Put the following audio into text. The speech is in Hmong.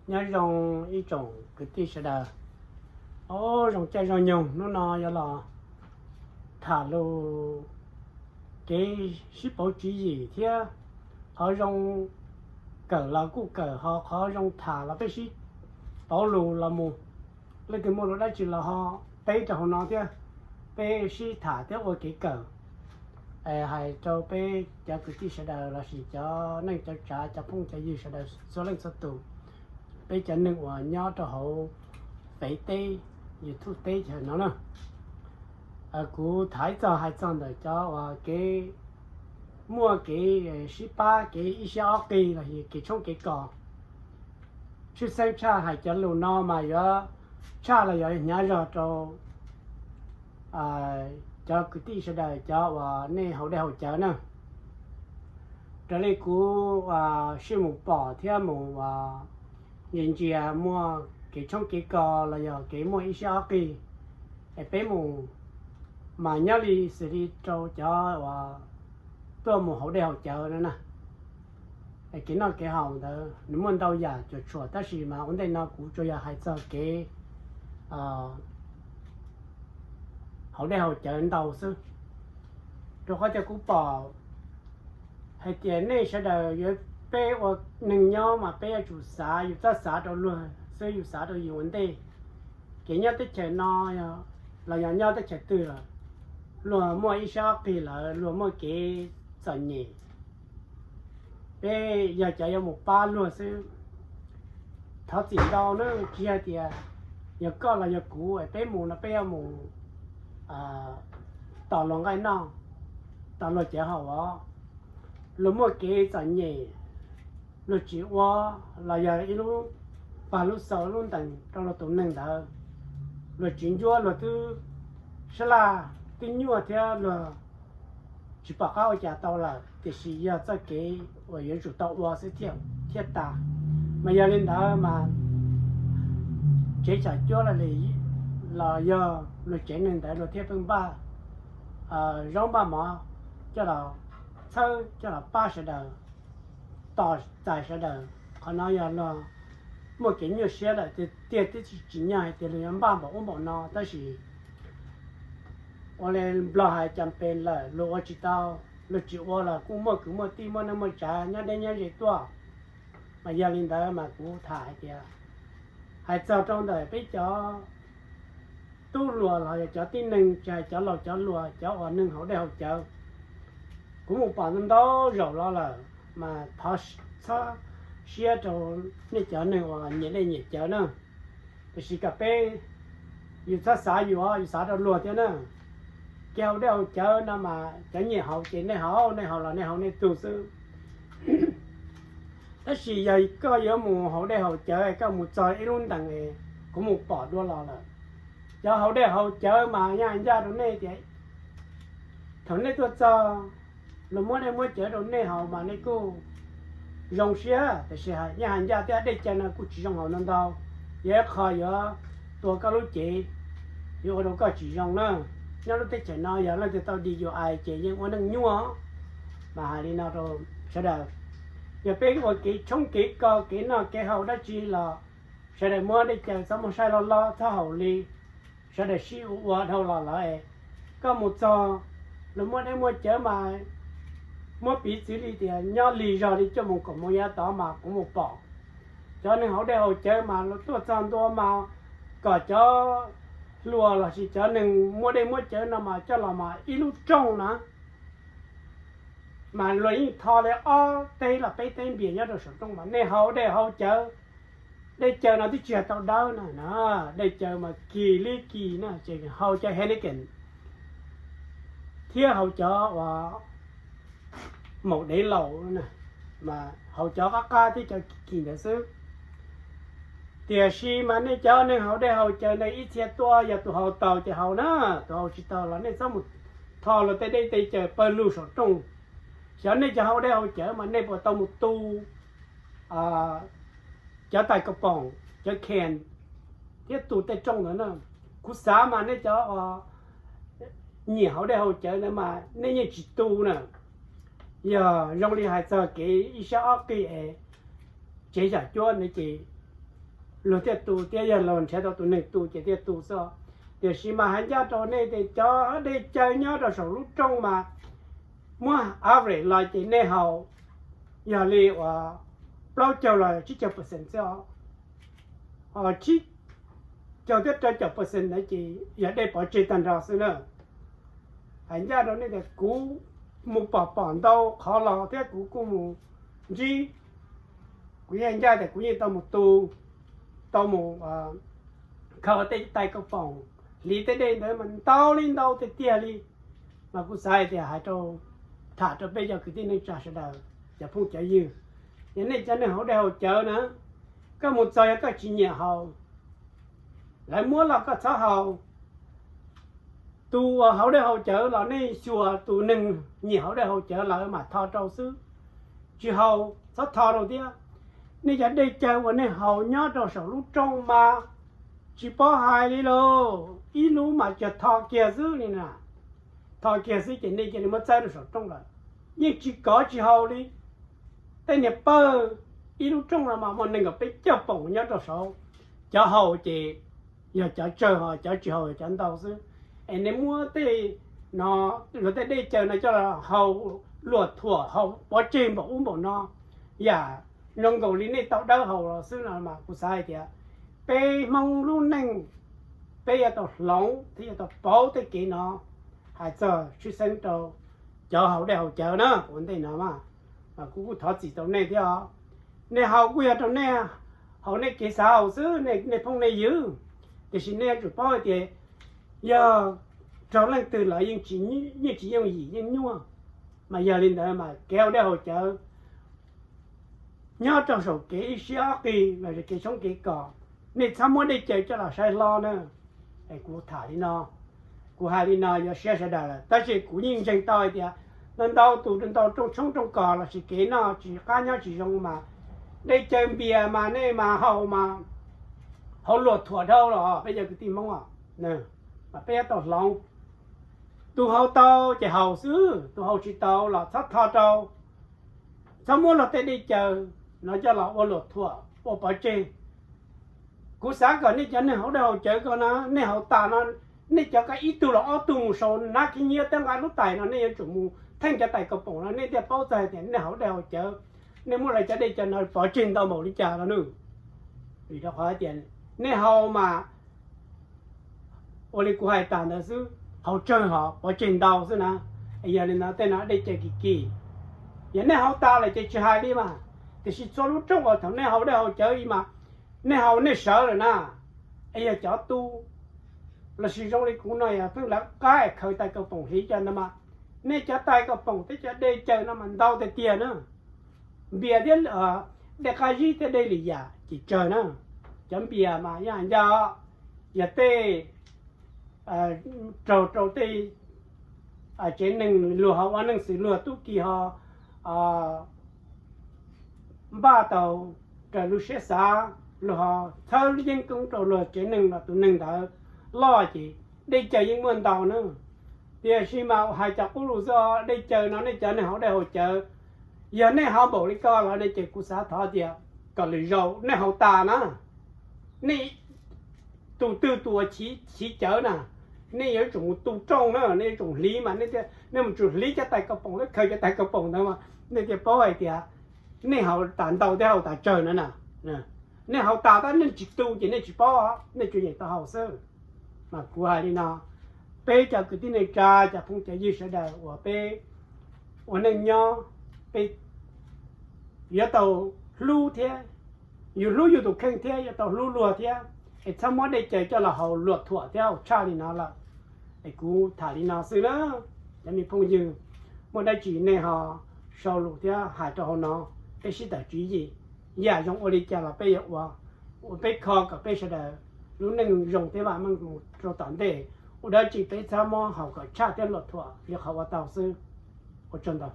Nyob zoo ib tsoom kwv tij sawv daws. Au, zoo caij zoo nyoog hnub no yuav los tham lus kev sib pauv tswv yim thiab qhov zoo kawm los kuj kawm, ho qhov zoo tham los peb sib pauv lus los mus. Leej twg muaj lus dab tsi los ho teb rau hauv no thiab, peb sib tham thiab ua kev kawm. Hais rau peb cov kwv tij sawv daws lossis cov neej cov tsav cov phooj cov ywg sawv daws txhua leej txhua tus, peb cov neeg uas nyob rau hauv fev teb, YouTube teb chaws no na. Kuv tham ib txog hais txog ntawm cov uas kev muaj kev sib pab kev ib siab ob qig los yog kev tshoob kev kos. Tshwj xeeb tshaj hais cov lus no mas yuav tshaj los yuav hnyav zog rau cov kwv tij sawv daws cov uas nej haus dej haus cawv na. Raws li kuv sib mus pom thiab mus ntsia ntsia muaj kev tshoob kev kos los yog kev muaj ib siab ob qig, es peb mus mas nyob li xws li rau cov uas tuaj mus haus dej haus cawv no na. Kev noj kev haus ntawd nws muaj ntau yam cuam tshuam, tab sis mas ua ntej no kuv tsuas yog hais txog kev haus dej haus cawv ntau xwb. Rau qhov tias kuv pom hais tias nej sawv daws yuav, peb ua neeg nyob mas peb yuav tsum xav, yus txhob xav rau luag xwb, yus xav rau yus ua ntej. Kev nyob teb chaws no los yog nyob teb chaws twg los luag muaj ib siab ob qig lawm, luag muaj kev txom nyem. Peb yog cov yuav mus pab luag xwb. Thov txim ntau na, tsis hais tias yog koj los yog kuv, peb mus no peb yuav mus tos luag nqaij noj, tos luag cawv haus os. Luag muaj kev txom nyem, luag tsis ua los yog ib lub pag lub xaus lub ntees rau luag tus neeg ntawd, luag tsis ncuab, luag twb sab laj twb nyuaj thiab luag tsis pom qab ua cas tau lawm, tiam sis yog txoj kev uas yuav tsum tau ua xwb thiaj tas. Mas yog li ntawd mas tsev xyom cuab los yog luag tsev neeg ntawd luag thiaj pheej npaj zaub npaj mov coj los txhawb coj los pab sawv daws, tos txais sawv daws. Qhov no yog luag muaj kev nyuaj siab lawm tiag tiag, twb tsis nyog hais tias luag yuav npaj npaum ub npaum no, tab sis ua li Nplog hais cas pes lawm luag ua tsis tau, luag tsis ua los kuj muaj kwv muaj tij muaj neej muaj tsav nyob deb nyob ze tuaj. Mas yog li ntawd mas kuv tham hais tias, hais txog rau ntawm peb cov tub hluas los yog cov tib neeg, tsis hais cov laus cov hluas, cov uas neeg haus dej haus cawv, kuv mus pom ntau zaus los lawm, mas thov txhob siab rau nej cov neeg uas nyiam dej nyiam cawv na. Tiam sis kom peb, yus txhob xav yus, yus xav rau luag thiab na. Kev haus dej haus cawv no mas cov nyiam haus ces nej haus, nej haus los nej haus nej tug xwb. Tab sis yog koj yuav mus haus dej haus cawv, koj mus txog ib lub ntees, kuv mus pom dua los lawm, cov haus dej haus cawv mas yeej hais ncaj rau nej tias thaum nej tuaj txog, luag muab dej muab cawv rau nej haus mas nej kuj zoo siab, tiam sis yeej hais ncaj tias dej cawv no kuj tsis zoo haus ntau ntau, yog ib qho yuav tua koj lub cev, yuav ua rau koj tsis zoo na. Nyob lub teb chaws no yog leej twg tau DUI ces yeej ua neej nyuaj. Mas hais li no rau sawv daws, yog peb ua kev tshoob kev kos kev noj kev haus dab tsi los sawv daws muab dej cawv txhob muab saib loj loj, txhob haus li, sawv daws sib ua ua dhau los lawm. Koj mus txog, luag muab dej muab cawv mas muab piv txwv li tias nyob lig zog li cuaj moos kaum moos yav tod mas kuv mus pom cov neeg haus dej haus cawv mas luag tuaj txog ntua mas kom cov hluas lossis cov neeg muab dej muab cawv no mas coj los mas ib lub rooj na, mas luag yeej tho li ob teg los peb teg npias nyob rau saum rooj mas nej haus dej haus cawv. Dej cawv no twb tsis yog tau dawb na, dej cawv mas kis li kis na, ces haus cov Heineken thiab haus cov uas maum dev laus, mas haus cov qab qab thiab cov kis ntawd xwb. Tiam sis mas nej cov neeg haus dej haus cawv ntawd ib txhia tuaj yog tus haus taus ces haus na, tus haus tsis taus los nej txhob mus tho luag tej dej tej cawv pawg lug saum rooj. Xyov nej cov haus dej haus cawv mas nej puas tau mus tu cov tais kaus poom, cov can thiab tu tej rooj ntawd na. Kuv xav mas nej cov nyiam haus dej haus cawv ntawd mas nej yeej tsis tu na. Yog zoo li hais txog kev ib sab ob qig es tsev yam cuab ntawd ces luag thiaj tu thiab yog luag nrhiav tau tus neeg tu ces thiaj tu xwb. Tiam sis mas hais ncaj rau nej tias cov dej cawv nyob rau saum lub rooj mas muab average los ces nej haus yog li uas plaub caug los tsib caug percent xwb os. Tsib caug thiab rau caum percent ntawd ces yog dej pov tseg tag nrho xwb na. Hais ncaj rau nej tias kuv mus pom pom ntau qhov los thiab kuv kuj mus ntsib, kuv yeej ncaj tias kuv yeej tau mus tu, tau mus khaws tej tais kaus poom hliv tej dej ntawd mas ntau li ntau tiag tiag li. Mas kuv xav hais tias hais rau, tham rau peb cov kwv tij neej tsa sawv daws, cov phooj cov ywg, yog nej cov neeg haus dej haus cawv na, koj mus txog yog koj tsis nyiam haus, lawv muab los koj txhob haus. Tus uas haus dej haus cawv los nej xyuas tus neeg nyiam haus dej haus cawv lawv mam tho rau xwb, tsis haus txhob tho rau thiab. Nej cov dej cawv uas nej haus nyob rau saum lub rooj mas tsis paub hais li lauj, ib lub mas tsuas tho kiag xwb li na. Tho kiag xwb ces nej cia li muab txawb rau saum rooj lawm, yeej tsis kov tsis haus li. Tej niag pawg ib lub rooj no mas muaj nees nkaum peb caug poom nyob rau saud, cov haus ces yog cov tsawg ho cov tsis haus yog cov ntau xwb. Es nej muab tej no, luag tej dej cawv no coj los haus luam thuam haus pov tseg npaum ub npaum no, yam zoo nkaus li nej tau dawb haus los xwb no mas kuv xav hais tias peb Hmoob lub neej peb yuav tau hloov thiab yuav tau paub tej kev no. Hais txog tshwj xeeb rau cov haus dej haus cawv na, ua ntej no mas, mas kuv kuj thov txim rau nej thiab os. Nej haus kuj yog rau nej haus nej kev xav haus xwb, nej phooj nej ywg, tiam sis nej yuav tsum paub hais tias yog raug leej twg lawv yeej tsis yooj yim yeej nyuaj. Mas yog li ntawd mas kev haus dej haus cawv nyob rau saum kev ib siab ob qig los sis kev tshoob kev kos, nej txhob muab dej cawv coj los saib hlob na. Es kuv tham li no, kuv hais li no yuav siab sawv daws lawm, tab sis kuv yeej ntseeg tau hais tias ntau ntau tus ntau rooj tshoob rooj kos los sis kev noj tsis qab nyob tsis zoo mas dej cawv npias mas nej mas haus mas haus luam thuam dhau los peb cov kwv tij Hmoob os. Mas peb yuav tau hloov, tus haus tau ces haus xwb, tus haus tsis tau los txhob tho rau, txhob muab luag tej dej cawv no coj los ua luam thuam ua pov tseg. Kuv xav kom nej cov neeg haus dej haus cawv ko na, nej haus tas no, nej cov ko ib tug los ob tug mus sau nab khib nyiab thiab nqa lub tais no, nej yuav tsum mus theej cov tais kaus poom no nej thiaj paub txog hais tias nej haus dej haus cawv, nej muab lawv cov dej cawv no pov tseg ntau npaum li cas no nawb. Vim rau qhov tias nej haus mas ua li kuv hais tas ntawd xwb, haus tsawg hos pov tseg ntau xwb na. Yog li no tej no dej cawv kim kim, yog nej haus tas lawm ces tsis hais li mas, tiam sis txhua lub rooj uas thaum nej haus dej haus cawv li mas nej haus nej sawv lawm na, es yog cov tu los sis zoo li kuv no yog pheej lawv qab es khaws tais kaus poom hliv cov ntawd mas, nej cov tais kaus poom thiab cov dej cawv no mas ntau tiag tiag na. Npias thiab dej qab zib thiab dej lim yam ces tsawg na. Cov npias mas yog ncaj, yog tej raug rau tej tsev neeg luag ho ua neej xws luag tub ki ho npaj tau raws lub siab xav, luag ho txhawb yeeb koob rau luag tsev neeg los tus neeg ntawd loj ces dej cawv yeej muaj ntau na. Tiam sis mas hais cov qub lus xwb, dej cawv no nej cov neeg haus dej haus cawv, yog nej haus npaum li ko los ne ces kuv xav thov tias kom lwm zaus nej haus tas na, nej tus twg tus uas chiv cawv na, nej yuav tsum mus tu rooj na, nej yuav tsum hliv mas, nej mus tsum hliv cov tais kaus poom thiab khaws cov tais kaus poom ntawd mas nej thiaj paub hais tias nej haus tas ntau thiab haus tas tsawg na na. Nej haus tas tab nej tsis tu ces nej tsis paub, nej tsuas yeem tau haus xwb. Mas kuv hais li no, peb cov kwv tij neej tsa cov phooj cov ywg sawv daws uas peb ua neej nyob, peb yuav tau hlub thiab, yus hlub yus tus kheej thiab yuav tau hlub luag thiab, es txhob muab dej cawv coj los haus luam thuam thiab haus tshaj li no lawm. Es kuv tham li no xwb na, cov me phooj ywg, muaj dab tsi nej ho sau lus thiab hais rau hauv no, peb sib tawm tswv yim, yam zoo ua li cas los peb yuav ua, ua peb kho kom peb sawv daws lub neej zoo thiab vam meej mus rau tom ntej, ua dab tsi peb txhob muab haus kom tshaj thiab luam thuam li qhov ua tau xwb. Ua tsaug ntau.